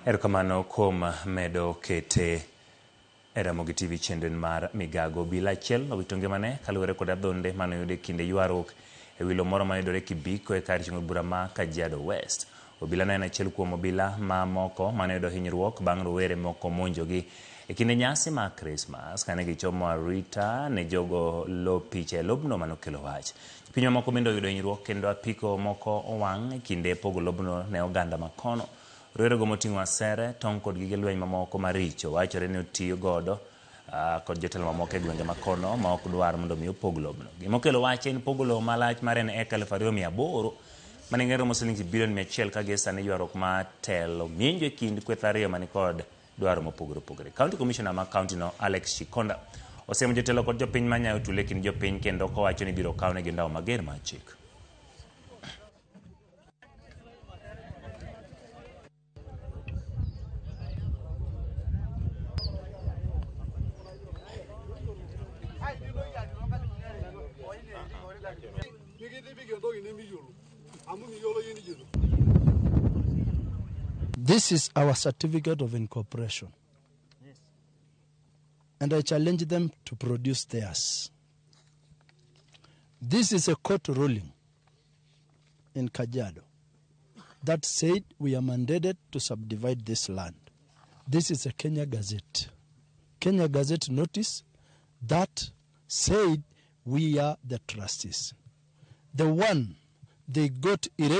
Erokamano kuom medo kete e Ramogi TV chenro mar Migago. Obila achiel owito ngimane kaluwore kod adhonde mane oyudo e kinde ywaruok e wilo moro mayudore Kibiko e kar chung' od bura ma Kajiado West. Obila no en achiel kuom obila ma moko mane oyudo hinyruok bang' rowere moko monjogi e kinde nyasi mar Krismas kane gichomo arita ne jogo lo picha e lobno mane okelo wach. Jopiny mamoko bende oyudo hinyruok kendo apiko moko owang' e kinde pogo lobno ne oganda ma kono. Rowerego moting'o asere, tong' kod gige lweny mamoko maricho wachore ni otiyo godo kod jotelo mamoko e gwenge ma kono ma ok dwar mondo mi opog lobno. Gima okelo wach en pogo lowo malach mar en eka 2800 ma nengone romo siling bilion 100 ka gie sani ywaruok mar telo ng'injo e kind kweth ariyo mani kod dwaro mopogore opogore. County Commissioner ma county no Alex Shikonda osiemo jotelo kod jopiny manyayo tule e kind jopiny kendo kowacho ni ibiro kawnegi ndawa mager mar chik. This is our certificate of incorporation. And I challenge them to produce theirs. This is a court ruling in Kajiado that said we are mandated to subdivide this land. This is a Kenya Gazette. Kenya Gazette notice that said we are the trustees. The one they got irregular.